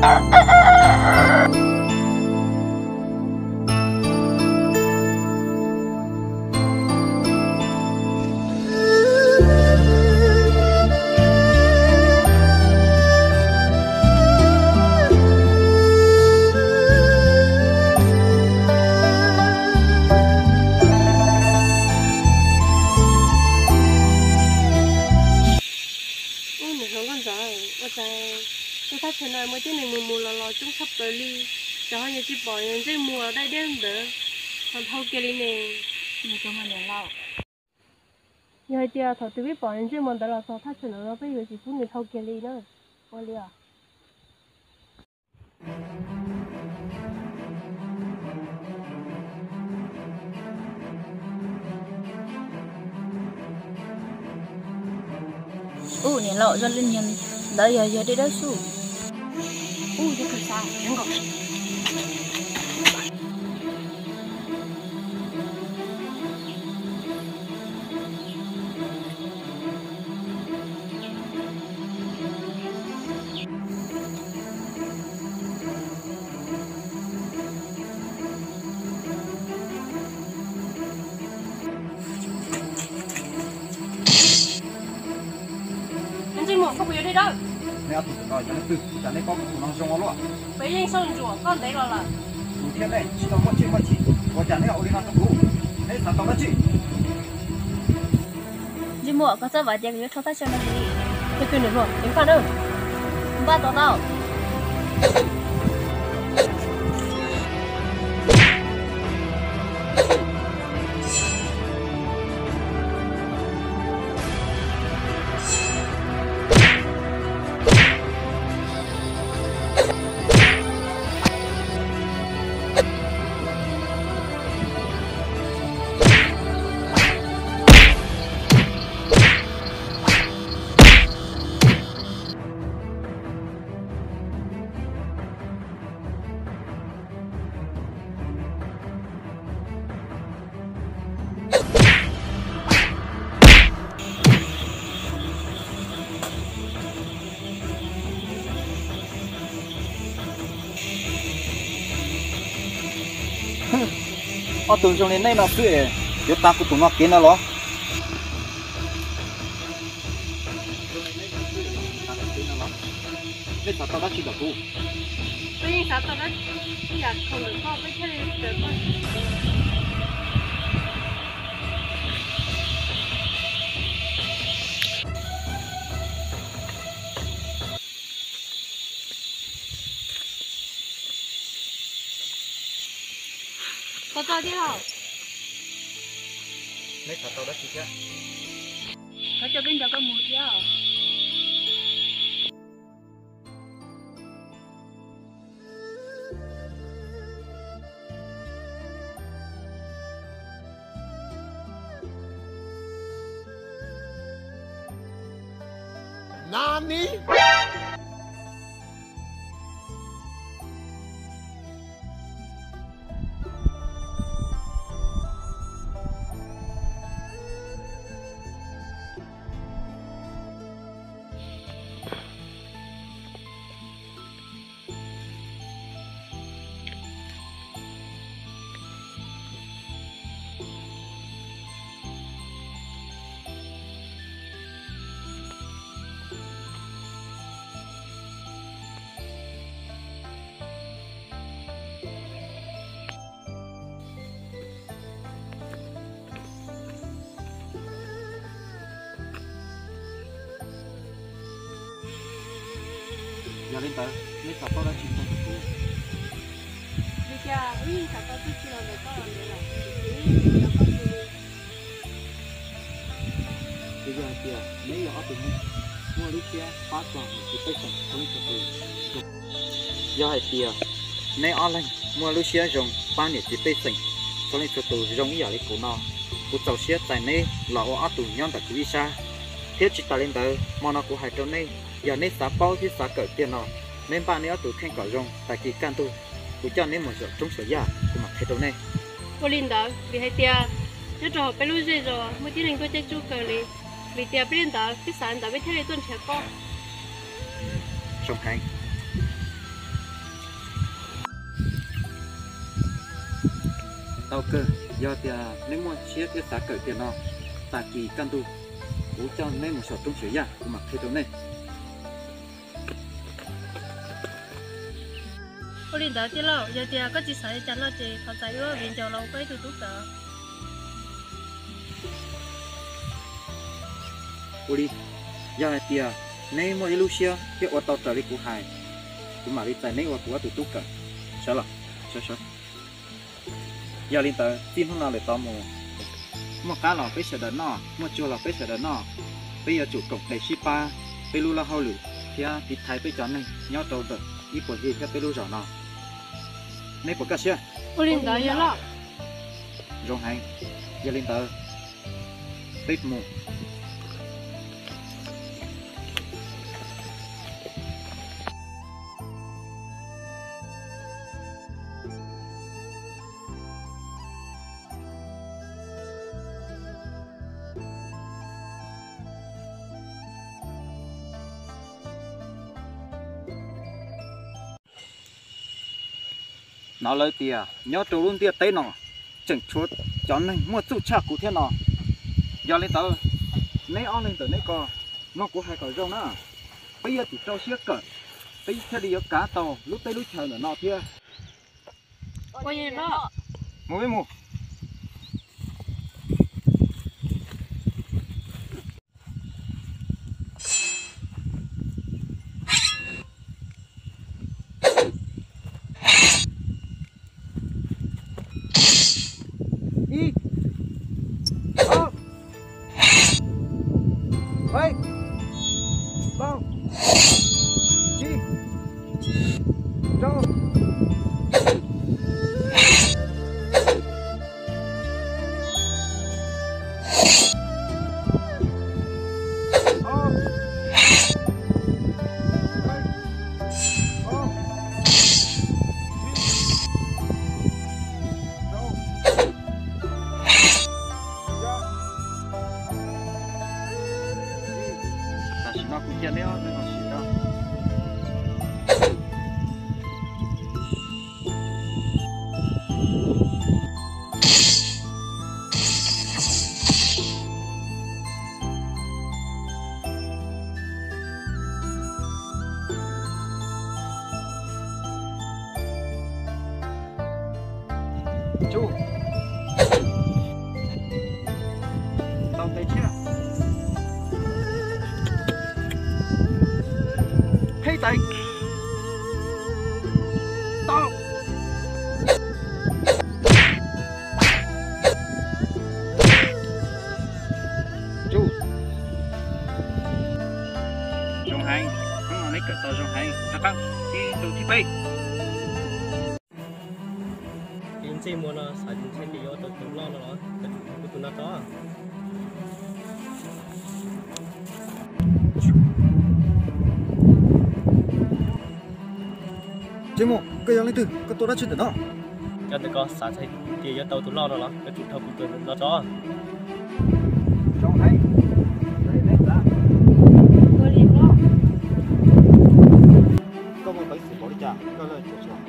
Ub, niam hluas nkauj ntxawm, ua cas tuaj thaj chaw no muaj tib neeg mus mus los los coob tshaj plaws li, cas ho yuav tsis pom ntsej muag dai diab ntawd ho dhau kiag li ne? Yog hais tias thaum twg peb pom ntsej muag ntawd los txog thaj chaw no peb yuav tsis pub nws dhau kiag li na. Ua li os. Ub, niam laus, zaj leej niag ntawd yog yawg Dej Dawb Xub. Ub, yog kawg xav nkaus. Ntsej muag, koj puas yog Dej Dawb? Neb ob tug tsis tau yog leej twg, ua cas neb paub kuv tus no zoo ua luaj? Peb yeej soj ntsuam koj ntev los lawm. Kuv thiab nej tsis tau muaj tswv muaj chim, ua cas neb ua li no rau kuv? Neb xav tau dab tsi? Ntsej muag, koj txhob vam tias kuv yuav rho thaj chaw no li. Tus niam hluas, ceev faj nawb. Npaj tos tau. Ob tug zoo li nej no xwb es yuav tas kuv tus no kev no los? Nej xav tau dab tsi ntawm kuv? Peb yeej xav tau dab tsi ib yam khaus ntawm koj, peb thiaj li raws koj. Koj txawj thiab lauj. Neb xav tau dab tsi thiab? Koj coj peb nrog koj mus thiab. Nani? Yog li ntawd, neb xav paub dab tsi txog kuv? Li cas wb yeej xav tau txuj ci los ntawm koj los ntawd lawm, kuv yeej xav tau koj xwb li. Ces yog hais tias neb yog ob tug neeg muaj lub siab pab txog niam txiv pej xeem txhua leej txhua tus, yog hais tias neb ob leeg muaj lub siab zoo pab niam txiv pej xeem txhua leej txhua tus zoo ib yam li kuv no, kuv txaus siab txais neb los ua ob tug nyob ntawm kuv ib sab, thiab tsis tas li ntawd hmo no kuv hais rau neb, yog neb xav paub thiab xav kawm tiag no, neb npaj neb ob tug kheej kom zoo, tag kis kaj ntug kuv coj neb mus zaum roob saum yaj kuv mam qhia rau nej. Ua li ntawd vim hais tias nyob rau hauv peb lub zej zos muaj tib neeg tuaj caij tsuj kawg li, vim tias peb li ntawd peb xav li ntawd peb thiaj li tuaj nrhiav koj. Zoo heev. Tau kawg, yog tias neb muaj siab thiab xav kawm tiag no, tag kis kaj ntug kuv coj neb mus saum roob Xiav Yaj, kuv mam qhia rau nej. Ua li ntawd tij laug, yog tias koj tsis xav li cas no ces thov txais wb ua viv ncaus los ua koj ib tug tub kawm. Ua li, yog hais tias neb muaj ib lub siab thiab ua tau raws li kuv hais, kuv mam li txais neb ua kuv ob tug tub kawm. Sawv los, sawv, sawv. Yog li ntawd txij hnub no lawm tod mus, muaj qab los peb sawv daws noj, muaj tsuag los peb sawv daws noj. Peb yuav tsum koom tes sib pab peb lub laj hauj lwm thiab tiv thaiv peb cov neeg nyob rau ntawm ib puas hli thiab peb lub zos no. Neb puas kaj siab? Ua li ntawd yog loj. Zoo heev. Yog li ntawd, peb mus. Hnov lawv tias nyob rau lub ntiaj teb no tseem tshuav cov neeg muaj txuj tshaj kuv thiab no. Yog li ntawd, neb ob leeg ntawm neb ko, mloog kuv hais kom zoo na. Peb yuav tsum rau siab kawm, peb thiaj li yuav kav tau lub teb lub chaw ntawm no thiab. Mus, peb mus. Ib, ob, peb, plaub, tsib, rau. Tam sim no kuv cia neb ob leeg los sim no. Tau tes tshiab. Qhib tes. Tau. Zoo heev, hnub no neb kawm tau zoo heev, rov qab ib tug thib peb. Ces ntsej muag no xav tias ntshe nws yuav tau tus loj no los kuv tus no tso. Ntsej muag, koj yog leej twg, koj tuaj dab tsi ntawm no? Cov ntawm ko xav tias yuav tau tus loj no los yuav tsum dhau kuv tus no tso. Koj muaj peev xwm npaum li cas koj lawv tsuas tsuas.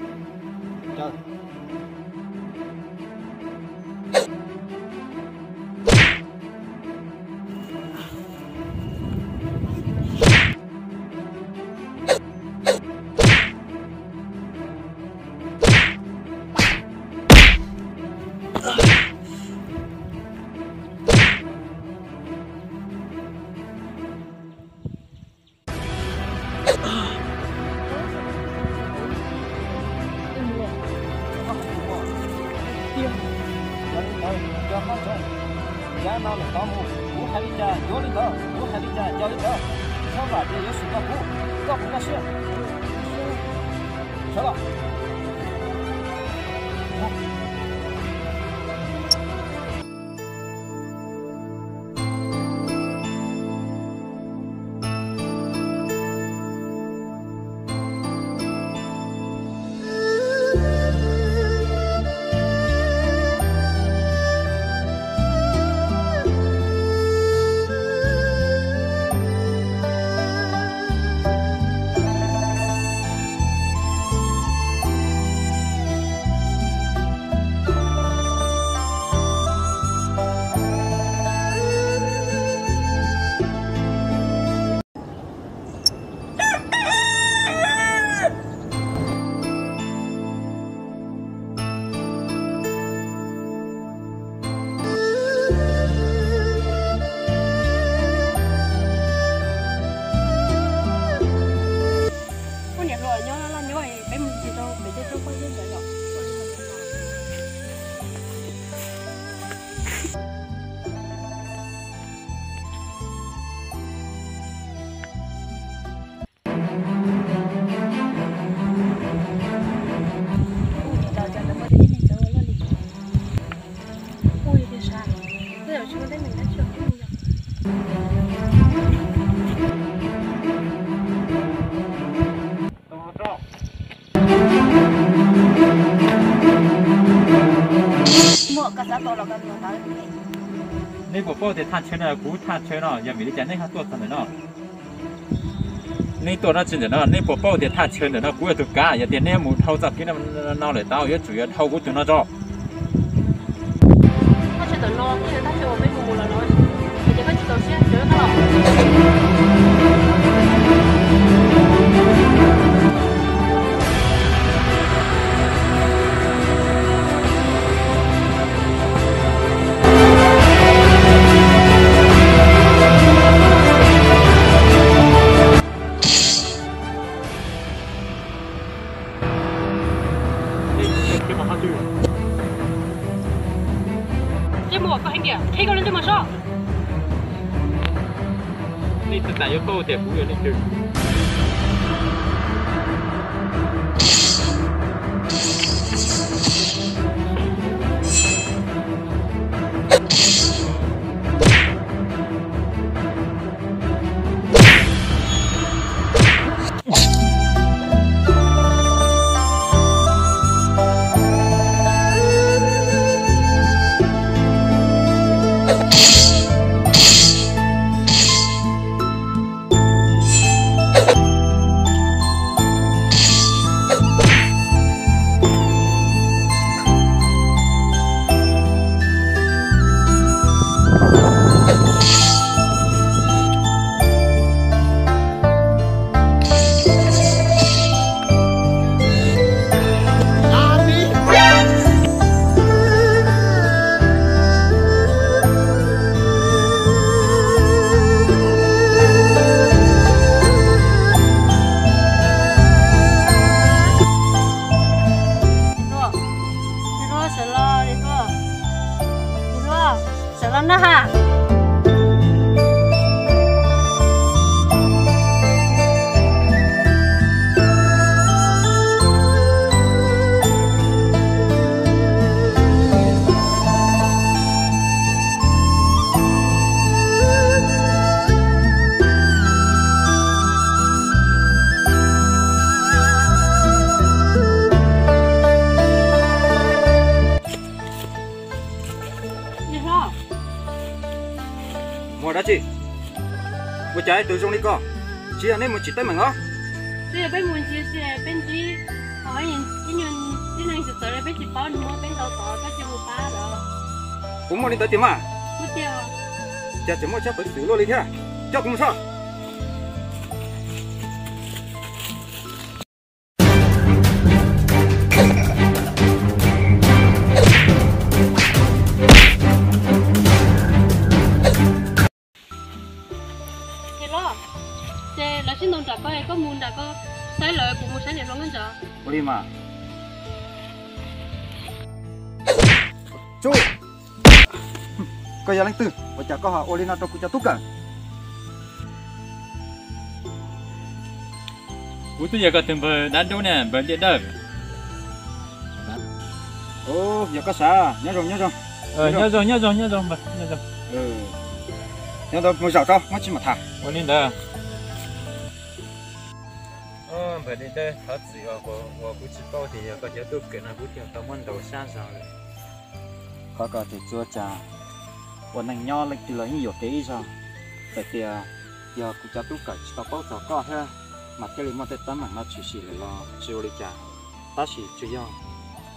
Tiag, yog li ntawd, yog koj ntseeg, yav no lawm tod mus, kuv hais li cas yuav li ntawd, kuv hais li cas yog li ntawd. Txhob vam tias yuav sim tau kuv, koj puas nkag siab? Sawv los. Nej puas paub tias thaj chaw no kuv thaj chaw no, yog vim li cas nej ho tuaj txog ntawm no? Nej tuaj dab tsi ntawm no? Nej puas paub tias thaj chaw ntawm no kuv yog tus kav? Yog tias nej mus dhau txoj kev no lawm tau, yuav tsum yog dhau kuv tus no tso. Ntsej muag, koj heev tiag, qhia koj lub ntsej muag soj. Nej tsis tas yuav paub tias kuv yog leej twg. Sawv los na ha. Niam hlob, mus dab tsi? Ua cas tus zoo li koj, tsis yog nej mus tsim teeb meem os? Twb yog peb mus ntsia peb ntsib ib tug tib neeg txawv txawv li peb tsis paub nws muab peb ntaus tod koj cia mus pab lawm. Puas muaj li ntawd tiag mas? Muaj tiag. Cas tseem muaj tsab peev xwm luaj li thiab? Coj kuv mus saib. Niam hlob, ces lawv sib ntaus nram ko, koj mus nram ko saib lawv, kuv mus saib niam hlob nyob ntawd. Ua li mas. Tsuj, koj yog leej twg? Ua cas koj ho ua li no rau kuv cov tub kawm? Kuv twb yog koj tus npawg dab dub ne, npawg Liaj Dawb. Yog koj sav, nyob zoo, nyob zoo. Nyob zoo, nyob zoo, nyob zoo npawg, nyob zoo. Nyob ntawd mus zaum tso, muab tsis mam tham. Ua li ntawd. Npawg Liaj Dawb, thov txim uas kuv tsis paub tias yog koj cov tub kawm no kuv thiaj tau muab ntaus sab zog lawm. Qhov ko ces txhua cas ua neeg nyob leej twg los yeej yuam kev ib zaug. Txawm tias yog kuv cov tub kawm tsis tau paub txog koj thiab mas thiaj li muaj tej teeb meem no tshwm sim lawm los tsis ua li cas. Tab sis tsuas yog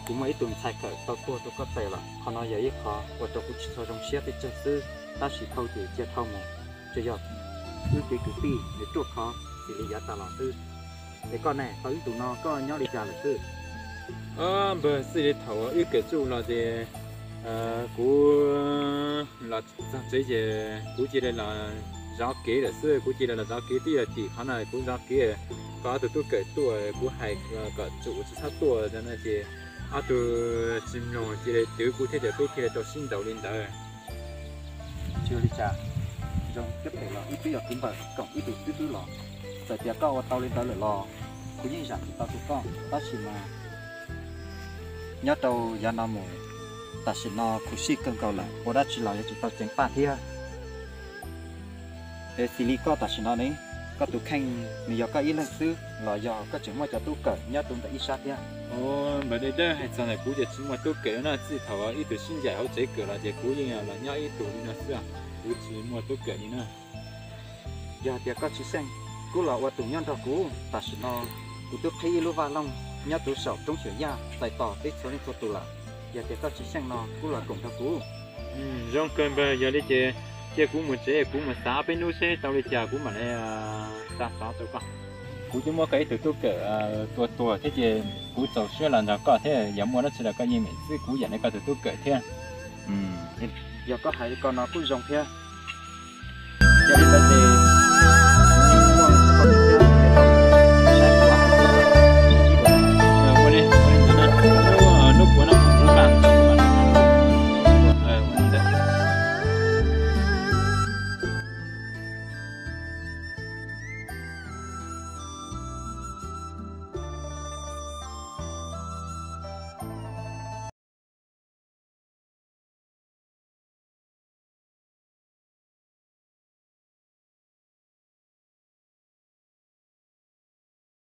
kuv muaj ib tug ntxhais kawm tau tuag rau koj tes lawm, qhov no yog ib qho ua rau kuv tsis txhua zoo siab pes tsawg xwb. Tab sis dhau ces cia dhau mus, tsuas yog wb kev kwv tij nws ruaj khov xws li yav tas los xwb. Es koj ne, tau ib ntus no koj nyob li cas lawm xwb? Npawg, txij li thaum wb kawm txuj los ces kuv los txog tsev ces kuv cia li los zov kev lawm xwb. Kuv cia li los zov kev, twb yog tim qhov no kuv zov kev, koj ob tug tub kawm tuaj kuv hais kom tsum tsis txhob tuaj no ces ob tug tsis mloog, cia li twv kuv thiab ces peb thiaj li tau sib ntaus li ntawd. Tsis ua li cas, zoo thiab phem los wb twb yog kwv npawg koom ib tug xib hwb los. Txawm tias koj ua tau li ntawd lawm los kuv yeej zam tsis tau rau koj, tab sis mas nyob rau yav no mus, tam sim no khuv sij kawg nkaus lawm, ua dab tsi los yuav tsum tau ceev faj thiab. Es xws li koj tam sim no ne, Koj tus kheej nws yog koj ib leeg xwb los yog koj tseem muaj cov tub kawm nyob rau ntawm ib sab thiab? Ua, Npawg Dej Dawb, hais txog ntawm kuv ces tsis muaj tub kawm no na. Txij thaum ib tug sib ncaim hauv tsev kawm los ces kuv yeej los nyob ib tug li no xwb, kuv tsis muaj tub kawm li na. Yog tias koj tsis xyeej, kuv los ua tus nyob nrog kuv. Tam sim no kuv twb qhib ib lub vaj loog nyob rau saum roob Xyuas Yaj txais tos peb txhua leej txhua tus lawm. Yog tias koj tsis xyeej no kuv los koom nrog kuv. Zoo kawg npawg, yog li ces cia kuv mus tsev, kuv mus xav ob peb hnub seb tau li cas kuv mam li xa xov rau koj. Kuv twb muab koj ib tug tub kawm tua tuag thiab ces kuv txaus siab los nrog koj thiab, yog muaj dab tsi los koj yeej meem txwb kuv yam li koj tus tub kawm thiab. Yog koj hais li ko no kuj zoo thiab. Yog li ntawd